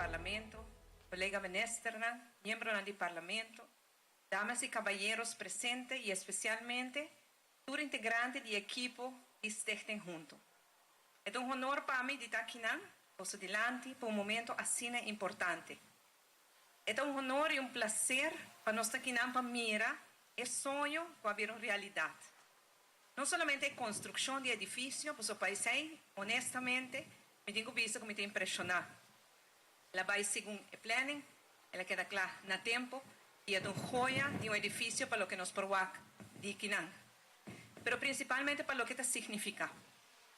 Parlamento, colega Ministernan, miembronan di Parlamento, damas y caballeros presente y especialmente tur integrante di ekipo di Stichting Hunto. E ta un honor pa mi di ta akinan, boso dilanti, pa un momento asina importante. E ta un honor y un placer pa nos ta akinan pa mira e soño cu a bira un realidad. No solamente e construccion di edificio, pasobra pa esey, honestamente, mi tin cu bisa cu mi ta impresiona. El a bay segun e planning, el a keda cla na tempo y e ta un joya di un edificio pa loke nos por wak di kinan. Pero principalmente pa loke ta significa.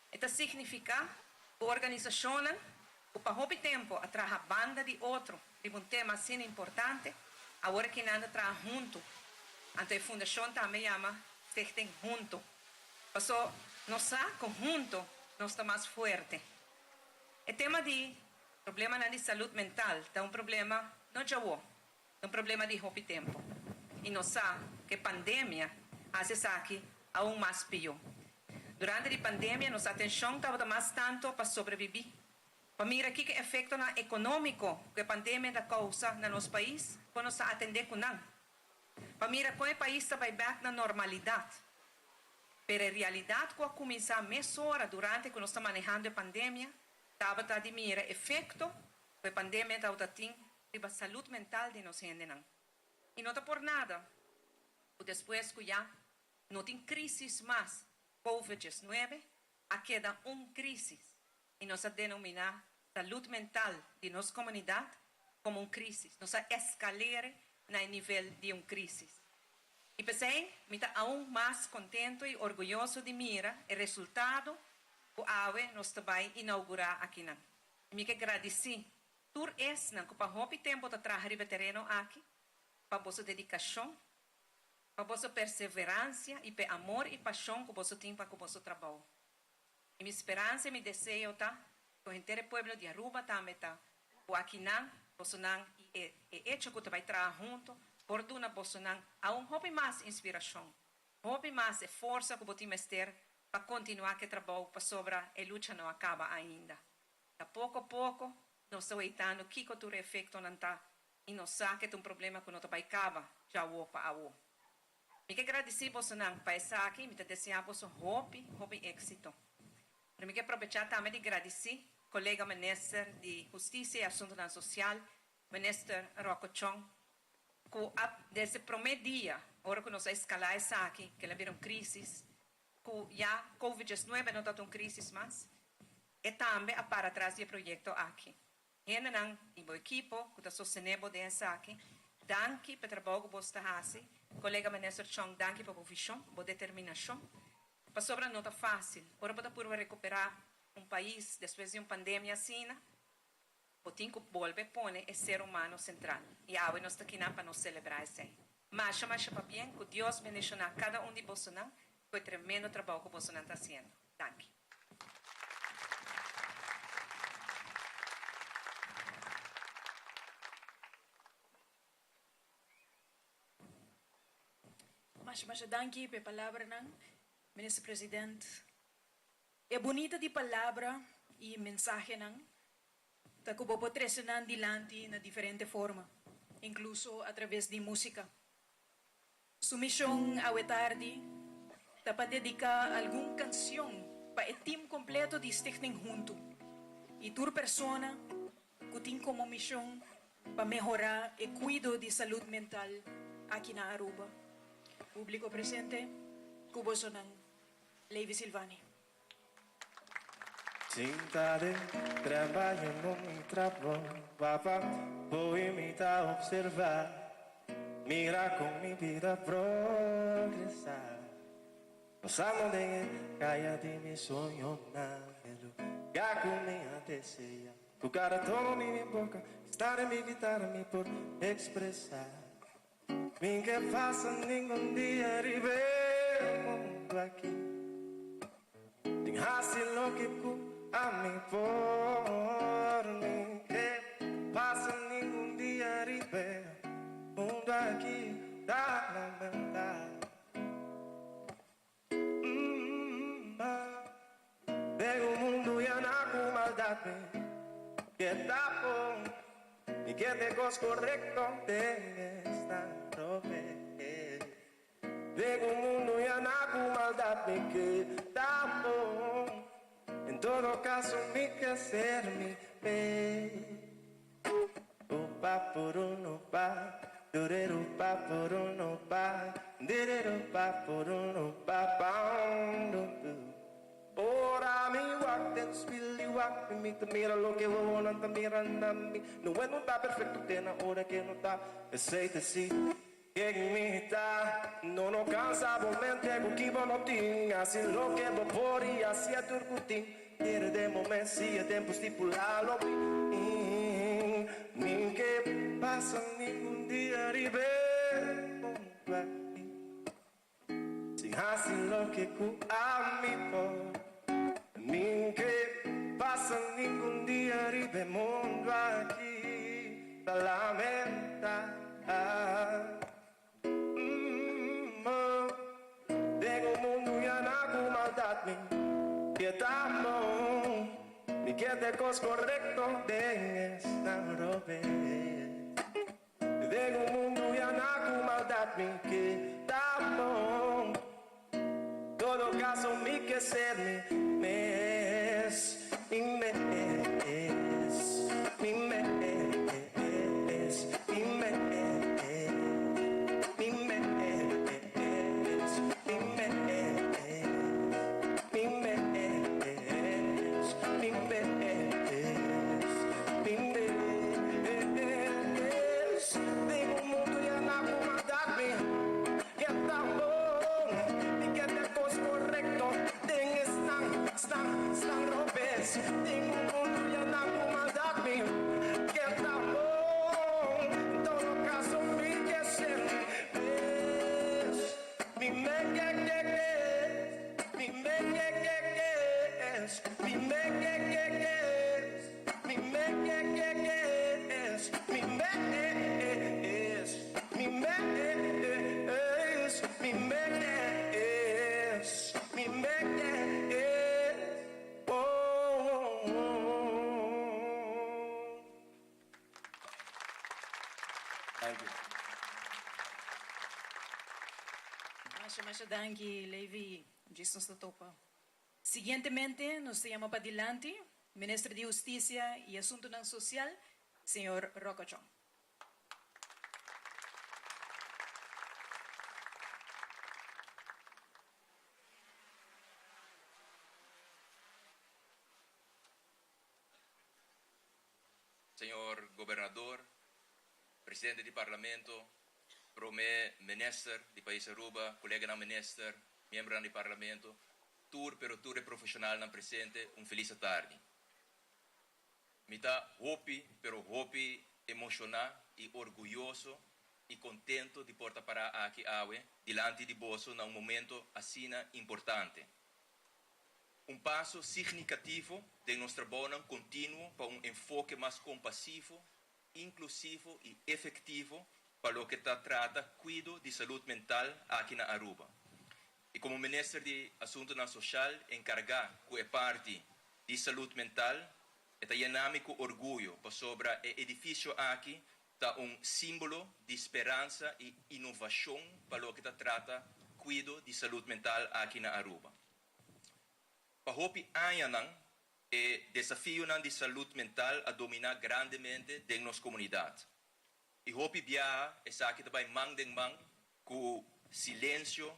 E ta significa cu organisacionnan cu pa hopi tempo a traha banda di otro riba un tema asina importante, awor kinan ta traha hunto. Anto e fundacion tambe yama Stichting Hunto. Paso nos sa cu hunto nos ta mas fuerte. E tema di problemanan di salud mental ta un problema no djawo, ta un problema di hopi tempo. Y nos sa cu e pandemia haci esaki aun mas pio. Durante di pandemia nos atencion tabata mas tanto pa sobrevivi, pa mira kico efectonan economico cu e pandemia ta causa na nos pais, con nos ta atende cu nan, pa mira con e pais ta bay bek na normalidad. Pero e realidad cu a cuminsa mesora durante cu nos ta manehando e pandemia tabata di mira efecto cu e pandemia tabata tin riba salud mental di nos hendenan. Y no ta por nada cu despues cu ya no tin crisis mas Covid 19 a keda un crisis y nos a denomina salud mental di nos comunidad como un crisis. Nos a escalere na e nivel di un crisis. Y p'esey mi ta aun mas contento y orguyoso di mira e resultado cu awe nos ta bay inaugura akinan. Y mi ke gradici tur esnan cu pa hopi tempo ta traha riba e tereno aki pa boso dedicacion, pa boso perseverancia y p'e amor y pasion cu boso tin pa cu boso trabou. Y mi speransa y mi deseo ta cu henter e pueblo di Aruba tambe ta cu akinan bosonan y e e hecho cu ta bay traha hunto por duna bosonan aun hopi mas inspiracion, hopi mas e forsa cu bo tin mester pa continua cu e trabou pasobra e lucha no a caba ainda. Ta poco poco nos ta weitando kico tur e efectonan ta y nos sa cu e ta un problema cu no ta bay caba djawo pa awo. Mi ke gradisí bosonan pa esaki i mi ta deseá boso hopi, hopi éksito. Pero mi ke probechá tambe di gradisí kolega Minister di Hustisia i Asuntunan Sosial, Minister Rocco Chong, ku a desde promé dia ora ku nos a eskalá esaki, ku el a bira un krísis, ku ya Covid 19 no tabata un krísis mas, e tambe a para tras di e proyekto aki. Hendenan di bo ekipo ku ta sostené bo den esaki, danki pa e trabou ku bos ta hasi. Kolega Minister Chong, danki pa bo vishon, bo determinashon. Pasobra no ta fásil ora bo ta purba rekuperá un pais despues di un pandemia asina. Bo tin ku bolbe pone e ser humano sentral i awe nos ta kinan pa nos selebrá esei. Masha masha pabien, ku Dios bendishoná kada un di bosonan ku e tremendo trabou ku bosonan ta hasiendo. Danki. Masha masha danki pa e palabranan, Minister President. E bunita di palabra y mensahenan ta cu bo por trece nan dilanti na diferente forma, incluso a traves di musica. Su mision awe tardi ta pa dedica algun cancion pa e team completo di Stichting Huntu y tur persona cu tin como mision pa mehora e cuido di salud mental aki na Aruba. Publico presente, cu bosonan, Levi Silvani. Sinta den trabajo mi trabou Papa bo y mi ta observa Mira con mi bida progresa Pasando den e caya di mi soñonan E lugar cu mi a desea Cu cada tono di mi boca Sta den mi guitarra mi por expresa Mi ke pasa ningun dia riba e mundu aki Tin hasi loke ku ami por Mi ke pasa ningun dia riba e mundu aki Ta lamenta Den un mundu yana ku maldat mi ke ta por. kende kos korekto den esnan robes. Den un mundu yená ku maldat mi ke ta bon. En todo kaso mi ke ser mi mes. Upa por uno pa, dorero pa por uno pa, derero pa por uno pa pa un du. Ora mi wak den spil i wak mi mi ta mira loke wowonan ta mira na mi. No e no ta perfecto te na ora ke no ta esei ta si ken mi ta. No no cansa bo mente ku ki bo no tin hasi loke bo por i hasi e tur ku tin. Kere den bo mes si e tempu stipulá lo bin. Mi ke pasa ningun dia riba e mundu aki. Sin hasi loke ku ami por. Mi ke pasa ningun dia riba e mundu aki ta lamentá. Den un mundu yaná ku maldat mi ke ta bon. Mi ke ta e kos korekto den esnan robes. Den un mundu yaná ku maldat mi ke ta bon. Todo kaso mi ke ser mi mes, mi mes, mi mes, mi mes, mi mes, mi mes, mi mes, mi mes, mi mes. Den un mundu yená ku maldat mi ke ta bon. Mi ke ta kos korekto den esnan, snan, snan robes. Den un mundu yená ku maldat mi ke ta bon. En todo kaso mi ke ser mi mes. Mi me ke ke ke. Mi me ke ke ke. Mi me ke ke ke. Mi me ke ke ke. Mi mes. Mi mes. Mi mes. Mi mes. Oh. Thank you. Masha masha danki Levi. Djis nos ta topa. Siguientemente nos ta yama padilanti Minister di Hustisia y Asuntonan Social, señor Rocco Tjon. Señor Gobernador, Presidente di Parlamento, Prome Minister di Pais Aruba, coleganan Minister, miembronan di Parlamento, tur pero tur e profesionalnan presente, un feliz atardi. Mi ta hopi pero hopi emociona y orguyoso y contento di por ta para aki awe dilanti di boso na un momento asina importante. Un paso signicativo den nos trabounan continuo pa un enfoke mas compasivo, inclusivo y efectivo pa loke ta trata cuido di salud mental aki na Aruba. Y como Minister di Asuntonan Social encarga cu e parti di salud mental, e ta yena mi cu orguyo pasobra e edificio aki ta un simbolo di speransa y innovacion pa loke ta trata cuido di salud mental aki na Aruba. Pa hopi añanan e desafionan di salud mental a domina grandemente den nos comunidad. Y hopi biaha esaki ta bay man den man cu silencio,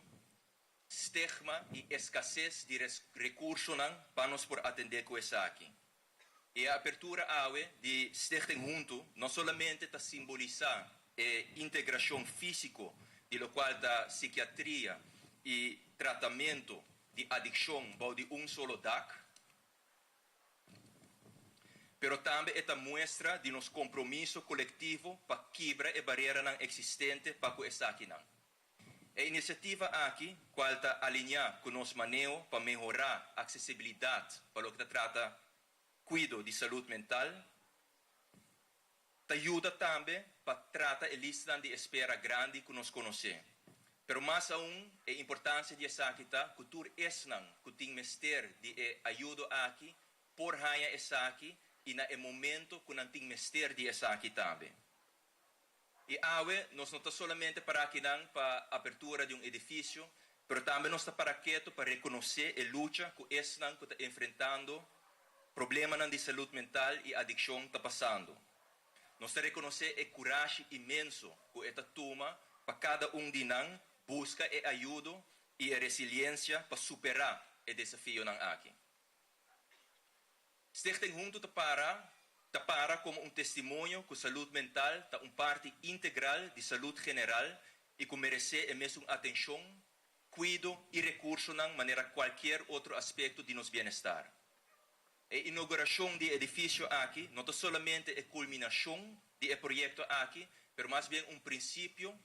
stigma y escasez di recursonan pa nos por atende cu esaki. E apertura awe di Stichting Hunto no solamente ta simbolisa e integracion fisico di locual ta psikiatria y tratamento di adiccion bou di un solo dak, pero tambe e ta muestra di nos compromiso colectivo pa kibra e bareranan existente pa cu esakinan. E iniciativa aki, cual ta alinea cu nos maneho pa mehora accesibilidad pa loke ta trata cuido di salud mental, ta yuda tambe pa trata e listanan di espera grandi cu nos conoce. Pero mas aun, e importancia di esaki ta cu tur esnan cu tin mester di e ayudo aki por haya esaki. i na e momento ku nan tin mester di esaki tambe. I awe nos no ta solamente para akinan pa apertura di un edifisio, pero tambe nos ta para ketu pa rekonosé e lucha ku esnan ku ta enfrentando problemanan di salud mental i adikshon ta pasando. Nos ta rekonosé e kurashi inmenso ku e ta tuma pa kada un di nan buska e ayudo i e resiliensia pa superá e desafionan aki. Stichting Huntu ta para ta para komo un testimonio ku salud mental ta un parti integral di salud general i ku meresé e mesun atenshon, kuido i rekursonan manera kualkier otro aspekto di nos bienestar. E inougurashon di e edifisio aki no ta solamente e kulminashon di e proyekto aki, pero mas bien un prinsipio,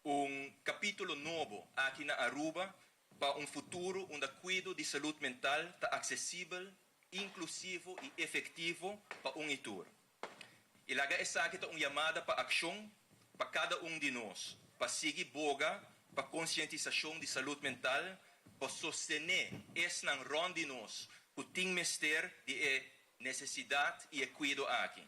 un kapítulo nobo aki na Aruba pa un futuro unda kuido di salud mental ta aksesibel, inklusivo i efektivo pa un i tur. I laga esaki ta un yamada pa akshon pa kada un di nos, pa sigui boga pa konsientisashon di salud mental, pa sostené esnan rònt di nos ku tin mester di e nesesidat i e kuido aki.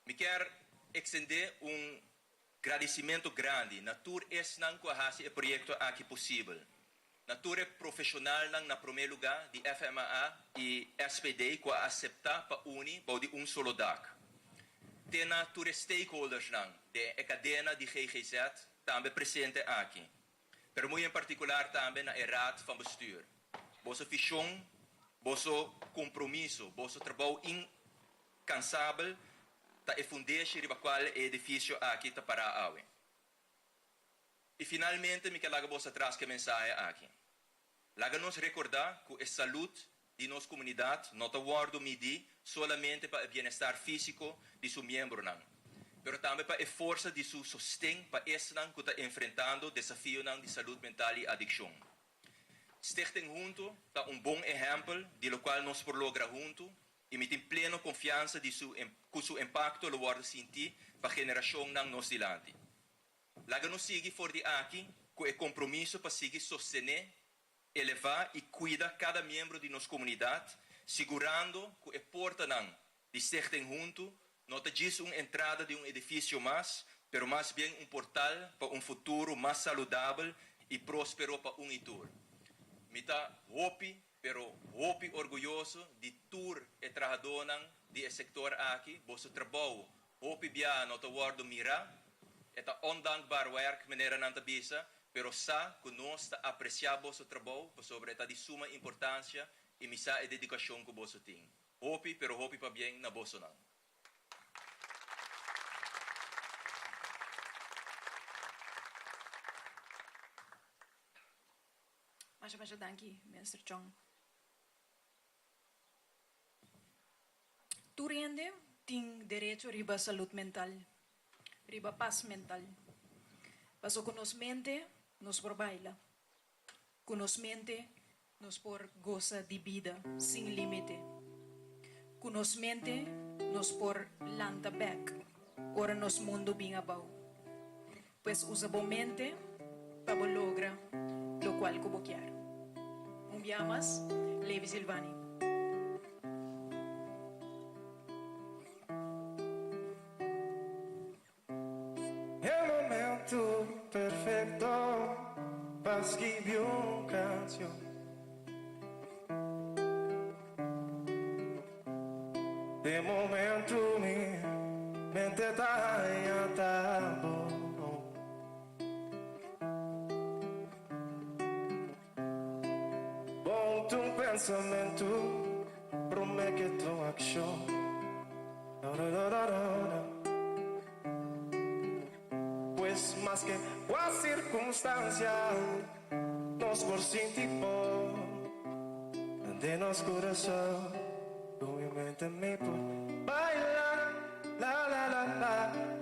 Mi kier ekstendé un gradisimentu grandi na tur esnan ku a hasi e proyekto aki posibel, na tur e profeshonalnan na promé lugá di FMAA i SPD ku a aseptá pa uni bou di un solo dak, te na tur e stakeholdersnan den e kadena di ggz tambe presente aki, pero muy en partikular tambe na e Raad van Bestuur. Boso vishon, boso kompromiso, boso trabou inkansabel ta e fundeshi riba kual e edifisio aki ta pará awe. I finalmente mi ke laga boso atras ku e mensahe aki, Laga nos rekordá ku e salud di nos komunidat no ta wòrdu midí solamente pa e bienestar físiko di su miembronan, pero tambe pa e forsa di su sosten pa esnan ku ta enfrentando desafionan di salud mental i adikshon. Stichting Huntu ta un bon ehèmpel di lokual nos por logra huntu i mi tin pleno konfiansa di su ku su impakto lo wòrdu sintí pa generashonnan nos dilanti. Laga nos sigui for di aki ku e kompromiso pa sigui sostené, elevá i kuida kada miembro di nos komunidat, sigurando ku e portanan di Stichting Huntu no ta djis un entrada di un edifisio mas, pero mas bien un portal pa un futuro mas saludabel i próspero pa un i tur. Mi ta hopi, pero hopi orguyoso di tur e trahadónan di e sektor aki, boso trabou Hopi biaha no ta wòrdu mirá, e ta ondankbaar wèrk manera nan ta bisa, pero sa ku nos ta apresiá boso trabou pasobra e ta di suma importansia i mi sa e dedikashon ku boso tin. Hopi pero hopi pabien na bosonan. Masha masha danki Minister Chong. Tur hende tin derecho riba salud mental, riba pas mental. Paso ku nos mente nos por baila, ku nos mente nos por gosa di bida sin limite, ku nos mente nos por lanta bek ora nos mundo bin abou. Pues usa bo mente pa bo logra locual cu bo kier. Un bia mas, Levi Silvani. E momento perfecto pa skibi un cancion. Den momento mi mente ta haña ta bon. Bon tu pensamentu prome ke tu akshon. No, no, no, no, no, no. Pues maske kua sirkunstansia nos por sinti bon den nos kurason. Ku mi mente mi por baila la la la la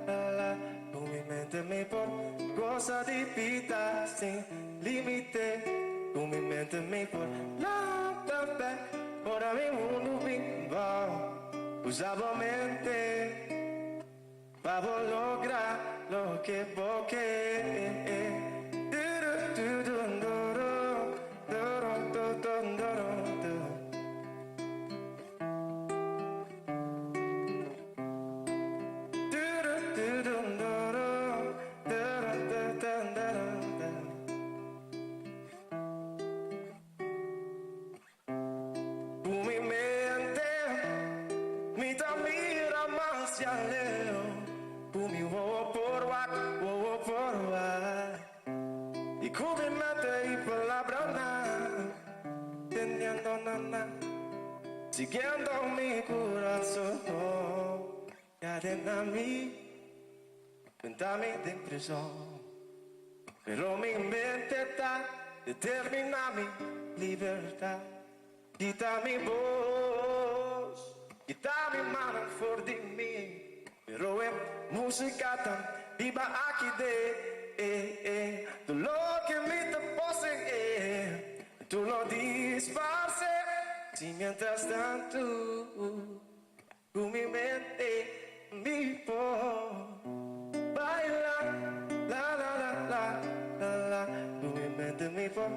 la la Ku mi mente mi por gosa di bida sin limite Ku mi mente mi por lanta bek ora mi mundu bin bou Usa bo mente. Pa bo logra loke bo ke. masha leu ku mi wowo por wak, wowo por wak I ku mi mente i palabranan Teniendo na nan Siguiendo mi kurason Kadena mi Benta mi den prizon Pero mi mente ta determina mi libertad Kita mi bos Kita mi mannan for di mi Pero e musica ta biba aki den Tur loke mi ta posee Tur lo disparse Si mientras tanto Ku mi mente mi por baila la la la la la la Ku mi mente mi por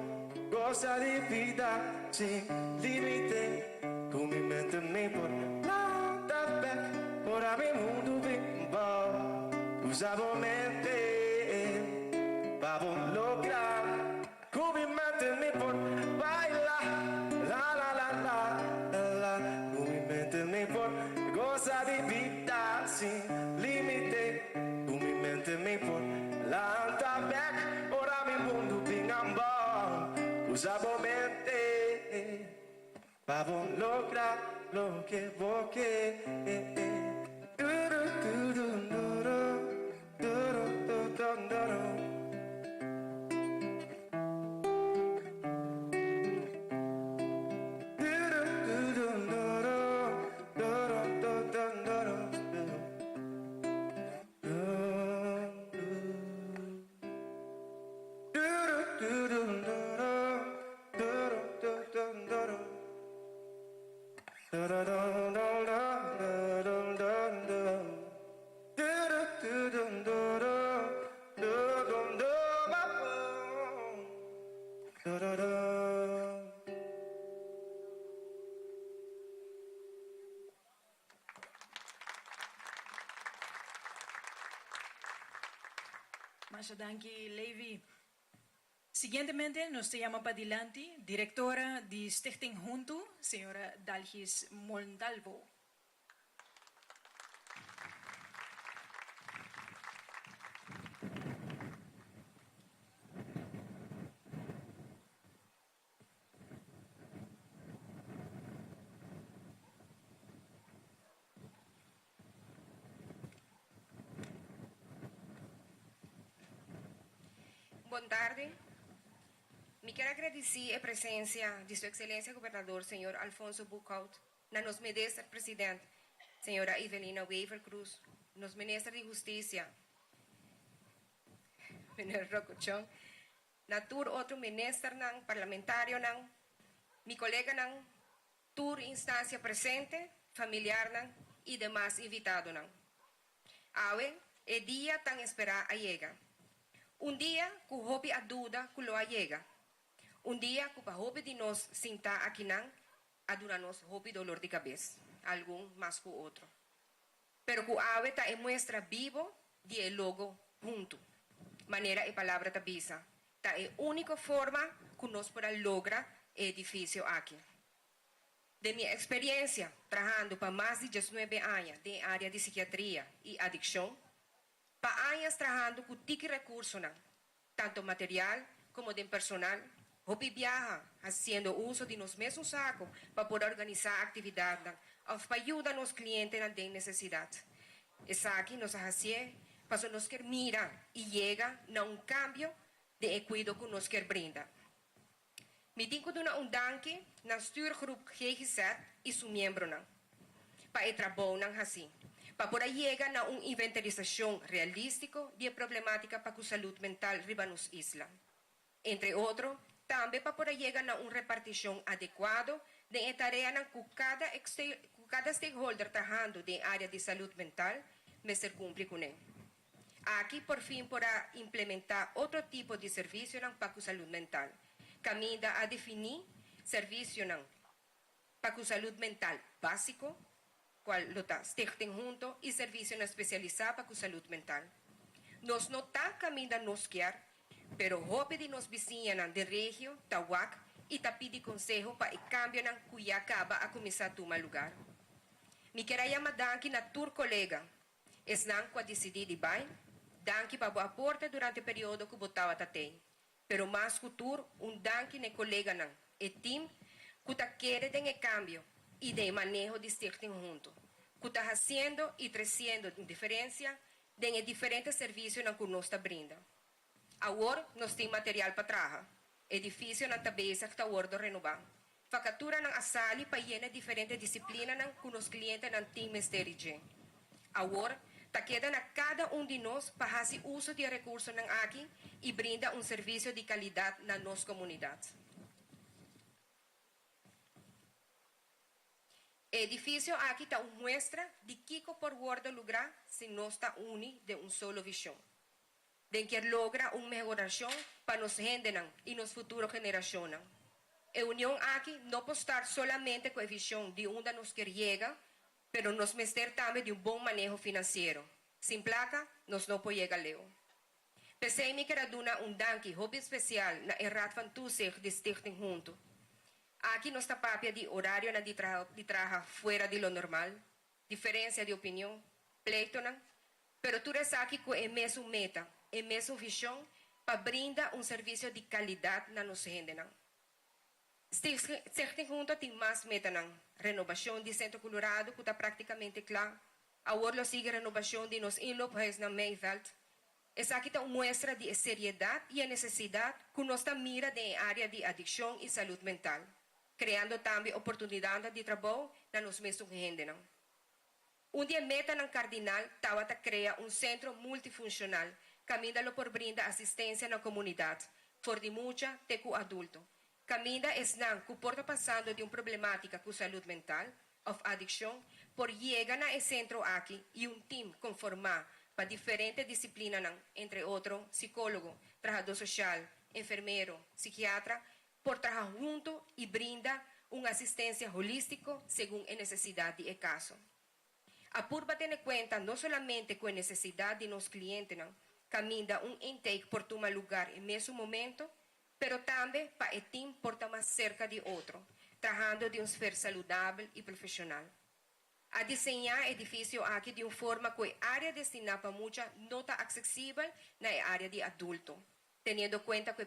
gosa di bida sin limite Ku mi mente mi por lanta bek ora mi mundu bin bou Usa bo mente pa bo logra Ku mi mente mi por baila la la la la la la Ku mi mente mi por gosa di bida sin limite Ku mi mente mi por lanta bek ora mi mundu bin abou Usa bo mente pa bo logra loke bo ke Masha danki Levi. Siguientemente nos ta yama padilanti directora di Stichting Huntu, señora Dalgis Montalvo. Bon tardi. Mi kier a gradici e presencia di Su Excelencia Gobernador Señor Alfonso Boekhoudt, na nos Minister President Señora Evelina Wever Croes, nos Minister di Husticia Meneer Rocco Tjon, Na tur otro ministernan, parlamentarionan, mi coleganan, tur instancia presente, familiarnan y demas invitadonan. Awe, e dia tan espera a yega. Un dia cu hopi a duda cu lo a yega. Un dia cu pa hopi di nos sinta akinan a duna nos hopi dolor di cabes, algun mas cu otro. Pero ku awe ta e muestra bibo di e logo huntu. Manera e palabra ta bisa, ta e úniko forma ku nos por a logra e edifisio aki. Den mi eksperiensia trahando pa mas di diesnuebe aña den e área di sikiatria i adikshon, pa añas trahando ku tiki rekursonan, tanto material komo den personal, hopi biaha hasiendo uso di nos mesun sako pa por organisá aktividatnan òf pa yuda nos klientenan den nesesidat. Esaki nos a hasié pasobra nos kier mira i yega na un kambio den e kuido ku nos kier brinda. Mi tin ku duna un danki na Stuurgroep GGZ i su miembronan pa e trabounan hasí pa por a yega na un inventarisashon realístiko di e problemátika pa ku salud mental riba nos isla. Entre otro, tambe pa por a yega na un repartishon adekuado den e tareanan ku kada ku kada stakeholder trahando den área di salud mental mester kumpli kuné. Aki por fin por a implementá otro tipo di servisionan pa ku salud mental. Kaminda a definí servisionan pa ku salud mental básiko, kual lo ta Stichting Hunto i servisionan spesialisá pa ku salud mental. Nos no ta kaminda nos kier, pero hopi di nos bisiñanan den regio ta wak i ta pidi konseho pa e kambionan ku ya kaba a kuminsá tuma lugar. Mi kier a yama danki na tur colega, esnan cu a dicidi di bay, danki pa bo aporte durante e periodo cu bo tawata tey. Pero mas cu tur, un danki na e coleganan, e team, cu ta kere den e cambio y den e maneho di Stichting Hunto, cu ta haciendo y treciendo un diferencia den e diferente servicionan cu nos ta brinda. Awor nos tin material pa traha. Edificionan ta bezig ta wordo renoba. Vacaturanan a sali pa yena diferente disciplinanan cu nos clientenan tin mester di dje. Awor, ta keda na cada un di nos pa haci uso di e recursonan aki y brinda un servicio di calidad na nos comunidad. E edificio aki ta un muestra di kico por wordo lugra si nos ta uni den un solo vision. Den kier logra un mehoracion pa nos hendenan y nos futuro generacionnan. E union aki no por start solamente cu e vision di unda nos kier yega, pero nos mester tambe di un bon maneho financiero. Sin placa nos no por yega leu. P'esey mi kier a duna un danki hopi special na e Raad van Toezicht di Stichting Hunto. Aki nos ta papia di horarionan di di traha fuera di lo normal, diferencia di opinion, pleitonan, pero tur esaki cu e mesun meta, e mesun vision pa brinda un servicio di calidad na nos hendenan. Stichting Hunto tin mas metanan, renobacion di Centro Colorado cu ta practicamente cla, awor lo sigui renobacion di nos inloophuis na Meiveld. Esaki ta un muestra di e seriedad y e necesidad cu nos ta mira den e area di adiccion y salud mental, creando tambe oportunidadnan di trabou na nos mesun hendenan. Un di e metanan kardinal tabata krea un sentro multifunshonal kaminda lo por brinda asistensia na komunidat, for di mucha te ku adulto. Kaminda esnan ku por ta pasando di un problematika ku salud mental òf adikshon por yega na e sentro aki i un tim konformá pa diferente disiplinanan, entre otro sikólogo, trahadó soshal, enfermero, sikiatra, por traha hunto i brinda un asistensia holístiko segun e nesesidat di e kaso. A purba tene kuenta no solamente ku e nesesidat di nos klientenan, kaminda un intake por tuma lugar e mesun momento, pero tambe pa e tim por ta mas serka di otro, trahando di un sfer saludabel i profeshonal. A diseñá e edifisio aki di un forma ku e área destiná pa mucha no ta aksesibel na e área di adulto. Teniendo cuenta cu e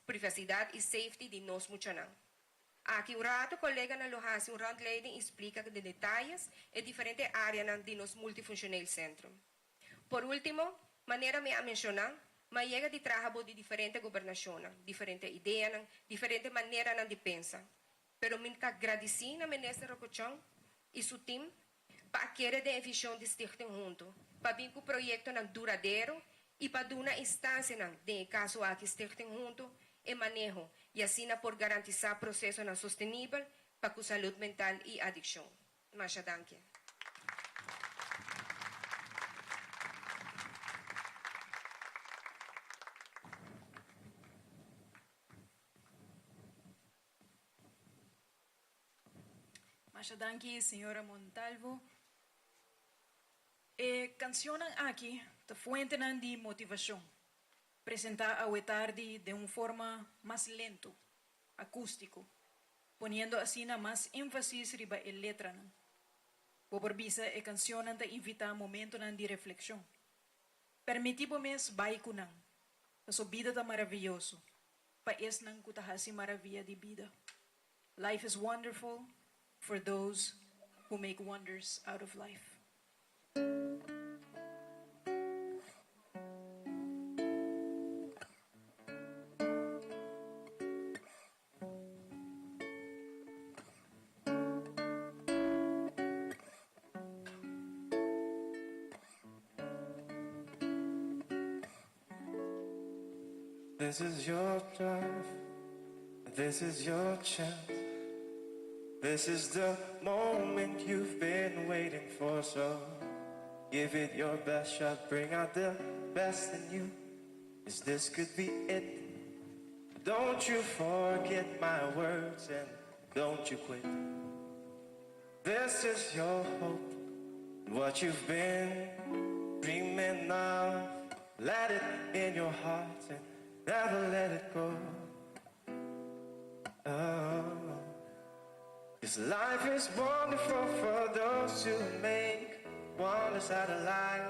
privacidad y safety di nos muchanan. Aki un rato coleganan lo haci un rondleiding y splica den detayes e diferente areanan di nos multifuncioneel centrum. Por ultimo, manera mi a menciona, m'a yega di traha bo di diferente gobernacionnan, diferente ideanan, diferente maneranan di pensa. Pero mi ta gradici na Minister Rocochon y su team pa a kere den e vision di Stichting Hunto, pa bin cu proyectonan duradero y pa duna instancianan, den e caso aki Stichting Hunto, e maneho y asina por garantisa procesonan sostenibel pa cu salud mental y adiccion. Masha danki. Masha danki señora Montalvo. E cancionnan aki ta fuentenan di motivacion, presenta awe tardi den un forma mas lento, acustico, poniendo asina mas enfasis riba e letranan. Bo por bisa e cancionnan ta invita momentonan di reflexion. Permiti bo mes bai cu nan, paso bida ta maraviyoso pa esnan cu ta haci maravia di bida. Life is wonderful for those who make wonders out of life. This is your life, this is your chance. This is the moment you've been waiting for, so give it your best shot, bring out the best in you. 'Cause this could be it. Don't you forget my words and don't you quit. This is your hope, what you've been dreaming of. Let it in your heart and never let it go. Oh. Cause life is wonderful for those who make wonders out of life.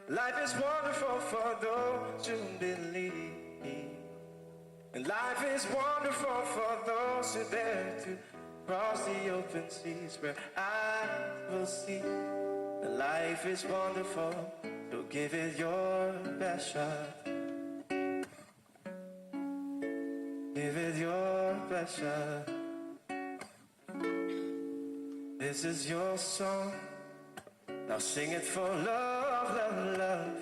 Life is wonderful for those who believe. And life is wonderful for those who dare to cross the open seas where I will see. And life is wonderful, so give it your best shot. Give it your best shot. This is your song. Now sing it for love, love, love.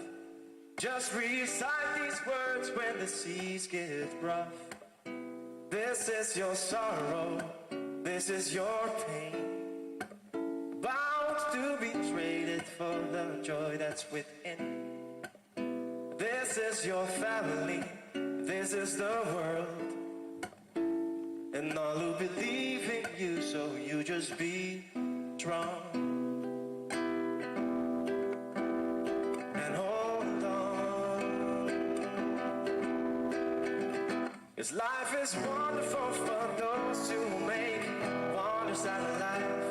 Just recite these words when the seas get rough. This is your sorrow, this is your pain. Bound to be traded for the joy that's within. This is your family, this is the world. And all who believe in you, so you just be strong. And hold on. Cause life is wonderful for those who make wonders out of life.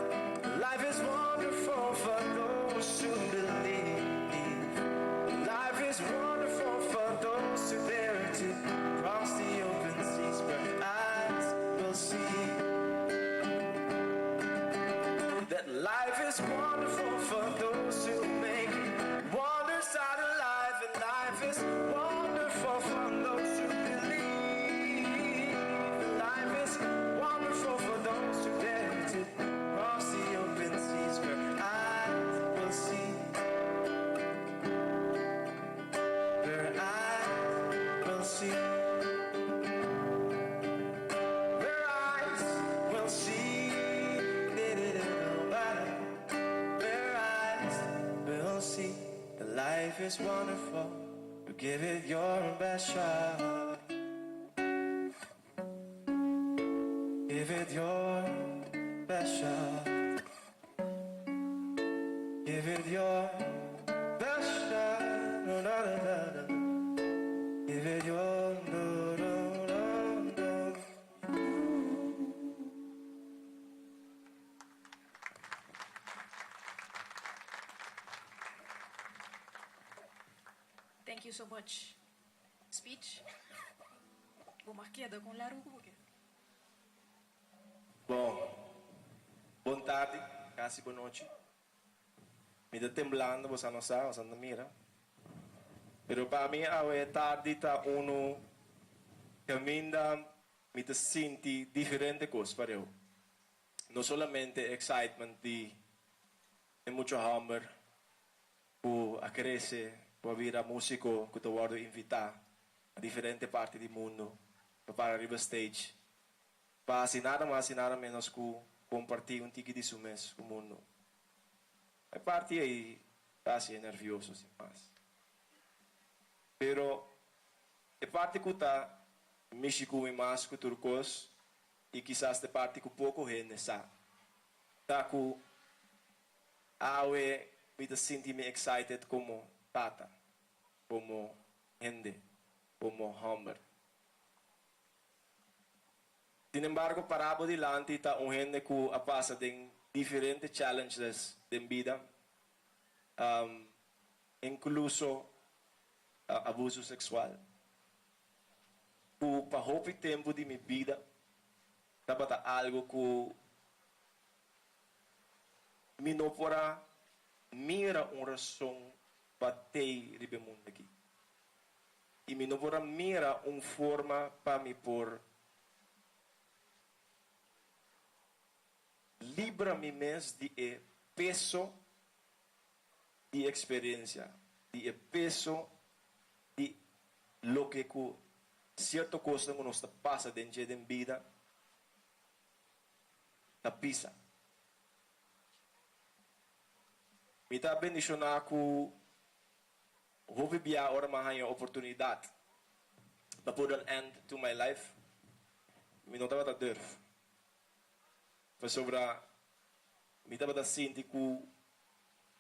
Life is wonderful for those who believe. Life is wonderful for those who dare to cross the open seas where eyes will see. That life is wonderful for those who make wonders out of life, and life is wonderful for those who believe. Life is wonderful for those who dare to cross the open seas where eyes will see. Where eyes will see. Where eyes will see. Where eyes will see. The life is wonderful. You give it your best shot. Give it your best shot. Give it your best shot. No, no, no, no, no. Give it your no, no, no, no. Thank you so much. Speech. Bo mag keda ku largu ku Bon, bon tardi, kasi bon nochi. Mi ta temblando, bo no sa, bo no mira. Pero pa mi awe tardi ta uno kaminda mi ta sinti diferente kos pa mi. No solamente excitement di mucha hòmber ku a krese, ku a bira músiko, ku ta wòrdu invitá na diferente parti di mundu pa para riba stage. Pa nada mas i nada ménos ku kompartí un tiki di su mes ku mundu. E parti ei ta asina nervioso sin mas. Pero e parti ku ta mishi ku mi mas ku tur kos i kisas e parti ku poko hende sa. Ta ku awe mi ta sinti mi excited komo tata, komo hende, komo hòmber. Sin embargo, pará bo dilanti ta un hende ku a pasa den diferente challenges den bida, inkluso abuso seksual. Ku pa hopi tempu di mi bida, tabata algu ku mi no por a mira un rason pa ta riba mundu aki. I mi no por a mira un forma pa mi por libra mi mes di e peso di eksperensia, di e peso di loke ku sierto kos ku nos ta pasa den bida, ta pisa. Mi ta bendishoná ku hopi bia ora m'a haña oportunidat pa put an end to my life. Mi no tabata durf. Pasobra mi tabata sinti ku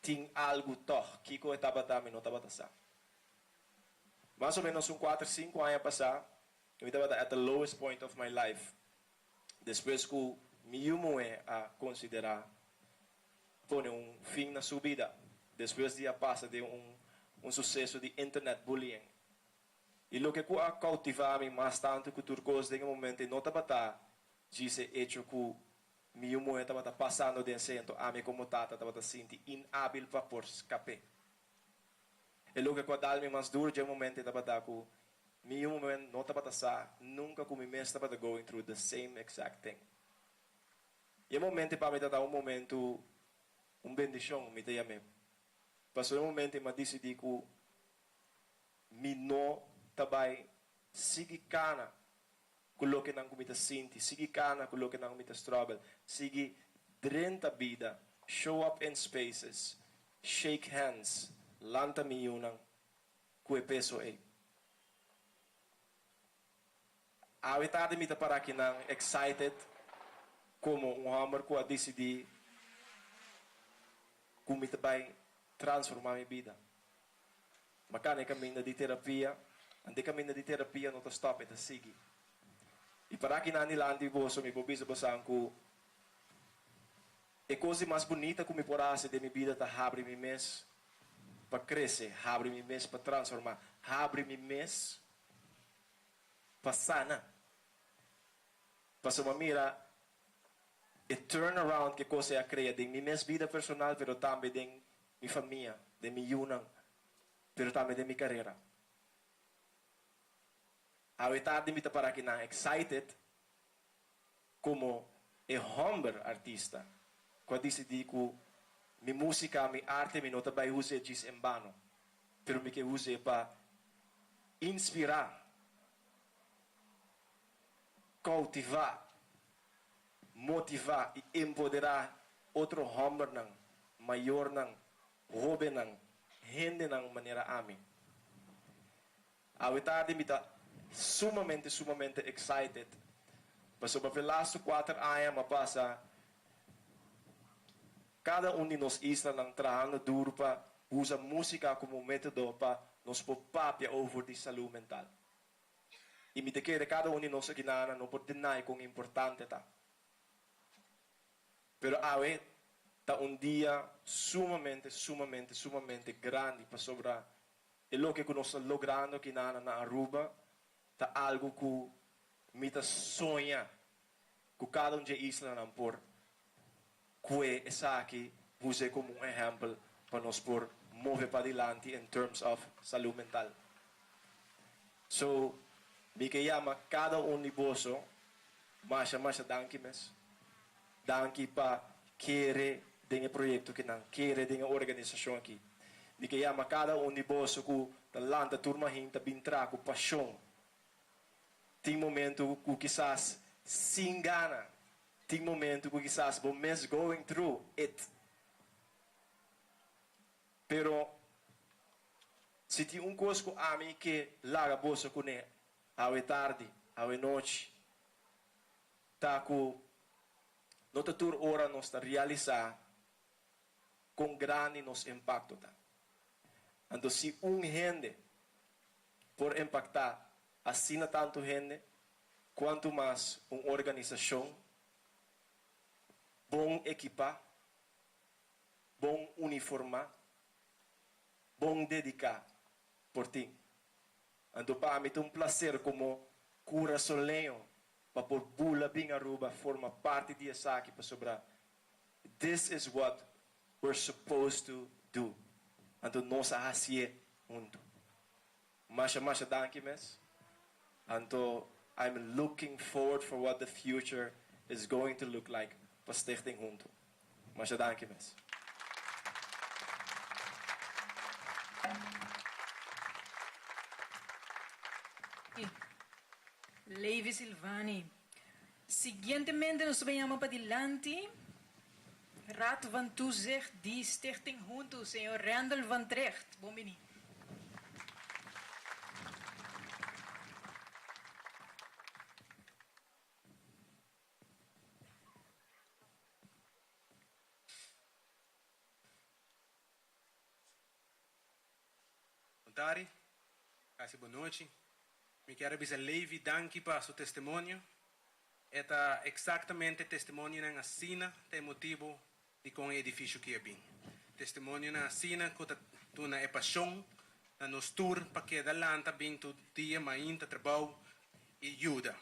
tin algu toch, kiko tabata mi no tabata sa. Mas o ménos un 4, 5 aña pasá, mi tabata at the lowest point of my life. Despues ku Mi yu muhé a konsiderá pone un fin na su bida despues di a pasa den un un suseso di internet bullying. I loke ku a koutivá mi mas tantu ku tur kos den e momento ei no tabata djis e echo ku mi yu muhé tabata pasando den sento, ami komo tata tabata sinti inhábil pa por skap'é. E loke ku a dal mi mas duru dje momento ei tabata ku mi yu muhé no tabata sa nunka ku mi mes tabata going through the same exact thing. I e momento ei pa mi tabata un momento, un bendishon mi ta yam'é. Pasobra e momento ei mi a disidí ku mi no ta bai sigui kana ku lokenan ku mi ta sinti, sigui kana ku lokenan ku mi ta struggle, sigui drenta bida, show up in spaces, shake hands, lanta mi yunan ku e peso ei. Awe tardi mi ta para akinan excited komo un hòmber ku a disidí ku mi ta bai transformá mi bida. Ma kana e kaminda di terapia, ante e kaminda di terapia no ta stòp, e ta sigui. I para kinan dilanti boso mi por bisa bosan ku e kos di mas bunita ku mi por hasi den mi bida ta habri mi mes pa krese, habri mi mes pa transformá, habri mi mes pa sana. Pasobra mira e turnaround ku e kos ei a krea den mi mes bida personal pero tambe den mi famia, den mi yunan, pero tambe den mi karera. Awe tardi mi ta para akinan excited komo e hòmber artista ku a disidí ku mi músika, mi arte mi no ta bai us'é djis en bano, pero mi ke us'é pa inspirá, koutivá, motivá i empoderá otro hòmbernan, mayornan, hóbennan, hendenan manera ami. Awe tardi mi ta sumamente, sumamente excited pasobra p'e lastu kuater aña m'a pasa kada un di nos islanan trahando duru pa usa músika komo método pa nos por papia over di salú mental. I mi ta kere kada un di nos aki nana no por deny kon importante ta. Pero awe ta un dia sumamente, sumamente, sumamente grandi pasobra e loke ku nos ta logrando aki nana na Aruba ta algu ku mi ta soña ku kada un dje islanan por kue esaki us'e komo un ehèmpel pa nos por move padilanti in terms of salú mental. So, mi ke yama kada un di boso masha masha danki mes. Danki pa kere den e proyekto kinan, kere den e organisashon aki. Mi ke yama kada un di boso ku ta lanta tur mahin ta bin traha ku pashon. Tin momento ku kisas sin gana, tin momento ku kisas bo mes going through it. Pero si tin un kos ku ami ke laga boso kuné awe tardi, awe nochi, ta ku no ta tur ora nos ta realisá kon grandi nos impakto ta. Anto si un hende por impaktá asina tantu hende, kuantu mas un organisashon bon ekipá, bon uniformá, bon dediká por tin. Anto pa mi ta un plaser komo kurasoleño pa por bula bin Aruba forma parti di esaki pasobra this is what we're supposed to do. Anto nos a hasié huntu. Masha masha danki mes. Anto I'm looking forward for what the future is going to look like pa Stichting Huntu. Masha danki mes. Levi Silvani. Siguientemente nos ta bay yama padilanti Raad van Toezicht di Stichting Huntu, señor Randall van Trigt. Bon bini. Bon tardi, casi bon nochi. Mi kier a bisa Levi danki pa su testimonio. E ta exactamente testimonionan asina ta e motibo di con e edificio aki a bin. Testimonionan asina cu ta duna e pasion na nos tur pa keda lanta bin tur dia mainta trabou y yuda.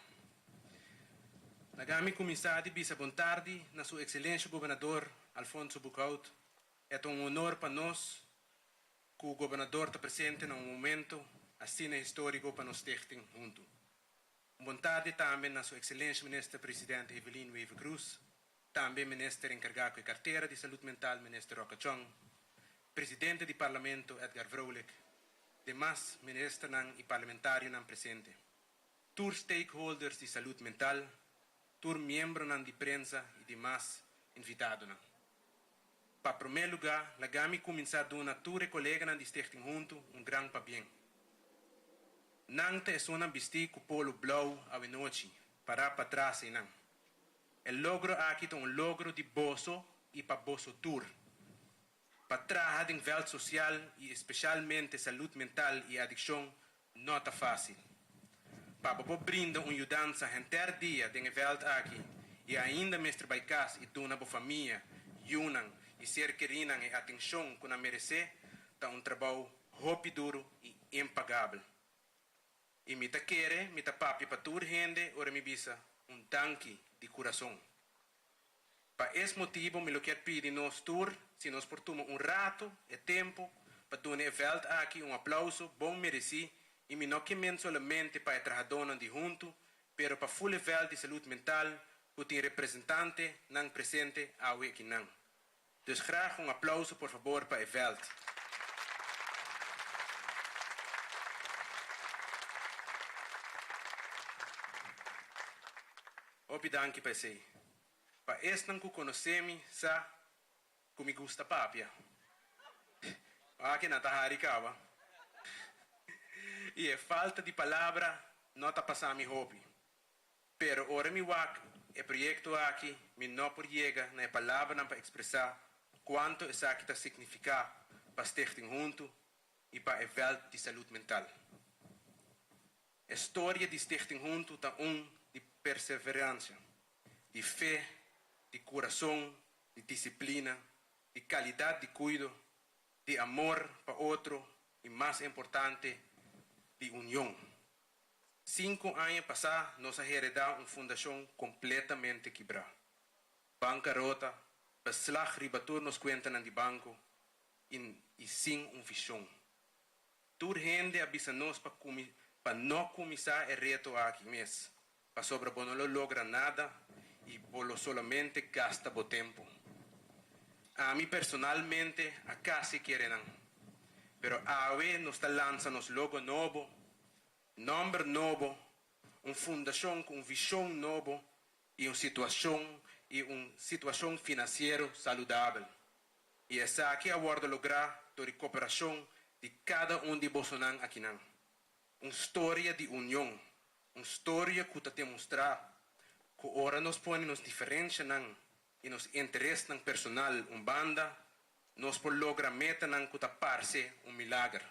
Laga mi cuminsa di bisa bon tardi na su Excelencia Gobernador Alfonso Boekhoudt. E ta un honor pa nos cu Gobernador ta presente na un momento asina historico pa nos stichting Hunto. Un bon tardi tambe na su Excelencia Minister President Evelyn Wever-Croes, tambe Minister encarga cu e cartera di Salud Mental Minister Rocco Tjon, Presidente di Parlamento Edgar Vrolijk, demas Ministernan y Parlamentarionan presente, tur stakeholders di salud mental, tur miembronan di prensa y demas invitadonan. Pa prome luga, laga mi cuminsa duna tur e coleganan di Stichting Hunto un gran pabien. Nan ta esunnan bisti cu polo blauw awenochi, para patras eynan. E logro aki ta un logro di boso y pa boso tur. Pa traha den veld social y especialmente salud mental y adiccion no ta facil. Pa bo por brinda un yudansa henter dia den e veld aki y ainda mester bay cas y duna bo famia, yiunan y ser kerinan e atencion cu nan merece ta un trabou hopi duro y impagabel. Y mi ta kere mi ta papia pa tur hende ora mi bisa un danki di curason. Pa es motibo mi lo kier pidi nos tur si nos por tuma un rato e tempo pa duna e veld aki un aplauso bon mereci y mi no ke men solamente pa e trahadónan di Huntu pero pa ful e veld di salud mental cu tin representante nan presente awe akinan. Dus graag un aplauso por fabor pa e veld. Hopi danki pa esey. Pa esnan cu conoce mi sa cu mi gusta papia. Aki nan ta hari caba. Y e falta di palabra no ta pasa mi hopi. Pero ora mi wak e proyecto aki mi no por yega na e palabranan pa expresa cuanto esaki ta significa pa Stichting Hunto y pa e veld di salud mental. E storia di Stichting Hunto ta un di perseverancia, di fe, di curason, di disciplina, di calidad di cuido, di amor pa otro y mas importante di union. Sinku aña pasá nos a heredá un fundashon kompletamente kibrá. Bankarota, beslag riba tur nos kuentanan di banko i i sin un vishon. Tur hende a bisa nos pa pa no kuminsá e reto aki mes, pasobra bo no lo logra nada i bo lo solamente gasta bo tempu. Ami personalmente a kasi kere nan. Pero awe nos ta lansa nos logo nobo, nòmber nobo, un fundashon ku un vishon nobo i un situashon i un situashon finansiero saludabel. I esaki a wòrdu lográ dor di koperashon di kada un di bosonan akinan. Un storia di union, un storia ku ta demostrá ku ora nos pone nos diferenshanan i nos interesnan personal un banda, nos por logra metanan ku ta parse un milager.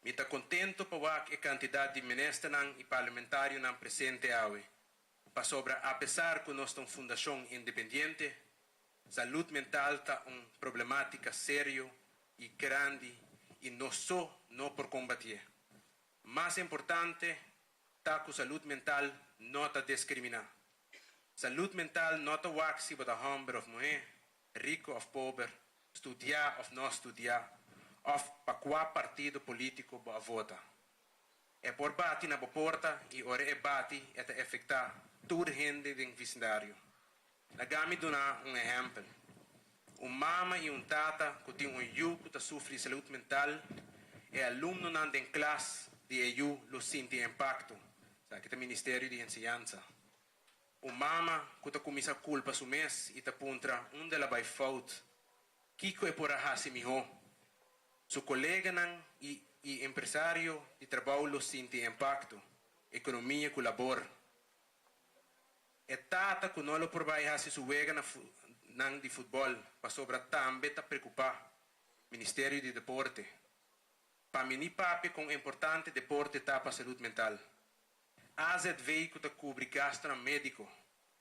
Mi ta contento pa wak e cantidad di ministernan y parlamentarionan presente awe, pasobra a pesar cu nos ta un fundacion independiente, salud mental ta un problematica serio y grandi y nos so no por combatié. Mas importante ta cu salud mental no ta discrimina. Salud mental no ta wak si bo ta homber of muher, rico of pober, studia of no studia, of pa cua partido politico bo a vota. E por bati na bo porta y ora e bati e ta efecta tur hende den vicindario. Laga mi duna un ehempel. Un mama y un tata cu tin un yu cu ta sufri di salud mental, e alumnonan den klas di e yu lo sinti e impacto. Esaki ta Ministerio di Enseñansa. Un mama ku ta kuminsá kulpa su mes i ta puntra unda el a bai fout, kiko e por a hasi mihó. Su koleganan i i empresario di trabou lo sinti e impakto, ekonomia ku labor. E tata ku no lo por bai hasi su wega na nan di futbòl pasobra tambe ta prekupá, Ministerio di Deporte. Pa mi ni papia con importante deporte ta pa salud mental. AZV cu ta cubri gastonan medico,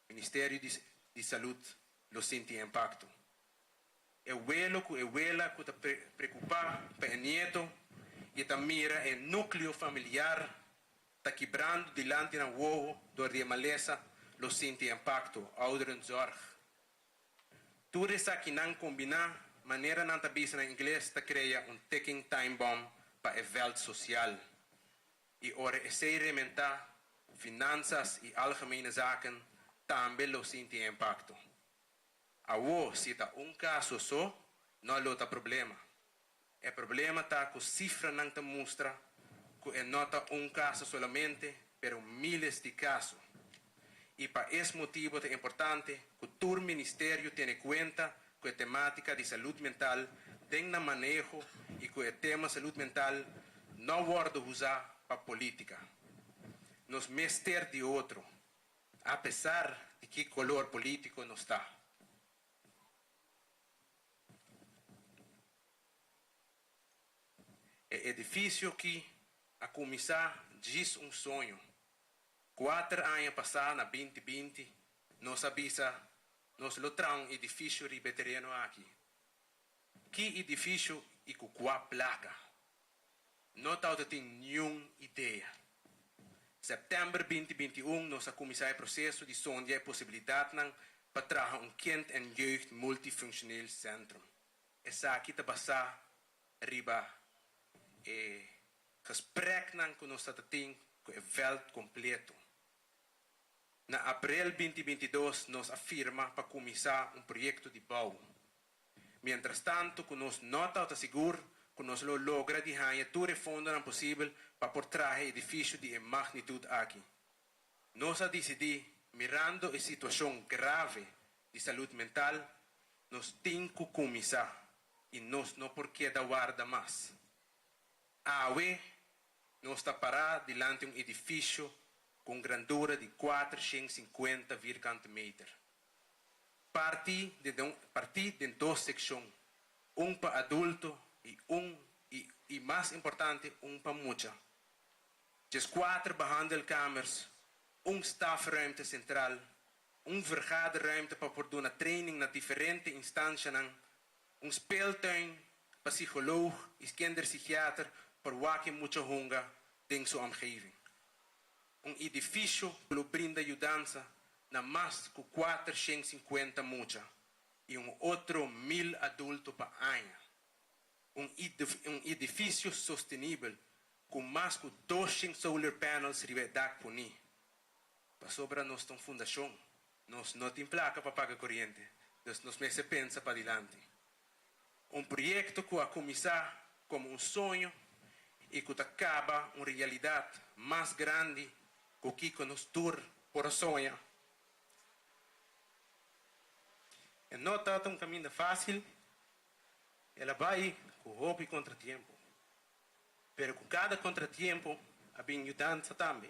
Ministerio di di Salud lo sinti e impacto. E welo cu e wela cu ta preocupa pa e nieto y ta mira e nucleo familiar ta kibrando dilanti nan wowo door di e malesa lo sinti e impacto, ouderenzorg. Tur esakinan kombiná, manera nan ta bisa na ingles, ta krea un ticking time bomb pa e veld sosial. I ora esei rementá, Finansas i Algemene Zaken tambe lo sinti e impakto. Awo, si ta un kaso so, no lo ta problema. E problema ta ku sifranan ta mustra ku e no ta un kaso solamente, pero miles di kaso. I pa es motibu ta importante ku tur ministerio tene kuenta ku e temátika di salud mental den nan maneho i ku e tema salud mental no wòrdu usá pa polítika. Nos mester di otro, apesar di ki kolor polítiko nos ta. E edifisio ki a kuminsá djis un soño. Kuater aña pasá na 2020 nos a bisa nos lo traha un edifisio riba e tereno aki. Ki edifisio i ku kua plaka? No tabata tin niun idea. Sèptèmber 2021 nos a kuminsá e proseso di sondia e posibilidatnan pa traha un Kind en Jeugd Multifunctioneel Centrum. Esaki ta basá riba e gespreknan ku nos ta tin ku e vèlt kompleto. Na aprel 2022 nos a firma pa kuminsá un proyekto di bou. Mientrastantu ku nos no tabata sigur ku nos lo logra di haña tur e fondonan posibel pa por traha e edifisio di e magnitut aki. Nos a disidí, mirando e situashon grave di salud mental, nos tin ku kuminsá i nos no por keda warda mas. Awe nos ta pará dilanti un edifisio ku un grandura di 450 vierkante meter, partí den partí den dos sekshon, un pa adulto i un i i mas importante un pa mucha. 14 behandelkamers, un stafruimte sentral, un vergaderruimte pa por duna training na diferente instanshanan, un speeltuin pa psicoloog i kinderpsychiater por wak e mucha hunga den su omgeving. Un edifisio ku lo brinda yudansa na mas ku 450 mucha i un otro 1000 adulto pa aña. Un edifisio sostenibel ku mas ku 200 solar panels riba e dak poni. Pasobra nos ta un fundashon, nos no tin plaka pa paga koriente, dus nos mester pensa padilanti. Un proyekto ku a kuminsá komo un soño i ku ta kaba un realidat mas grandi ku kiko nos tur por a soña. E no tabata un kaminda fásil, el a bai ku hopi kontratiempo. Pero ku kada kontratiempo a bin yudansa tambe.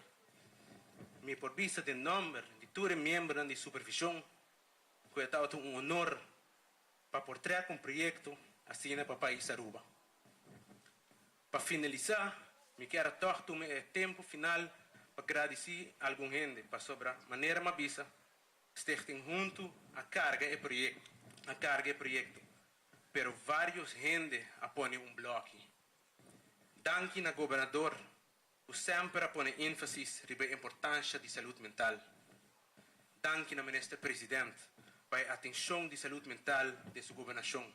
Mi por bisa den nòmber di tur e miembronan di supervishon ku e tabata un honor pa por trèk un proyekto asina pa pais Aruba. Pa finalisá, mi kier a tòg tuma e tempu final pa gradisí algun hende pasobra manera m'a bisa, Stichting Huntu a karga e proyekto, a karga e proyekto, pero vários hende a pone un blòki. Danki na gobernador ku semper a pone énfasis riba e importansha di salud mental. Danki na minister president pa e atenshon di salud mental den su gobernashon.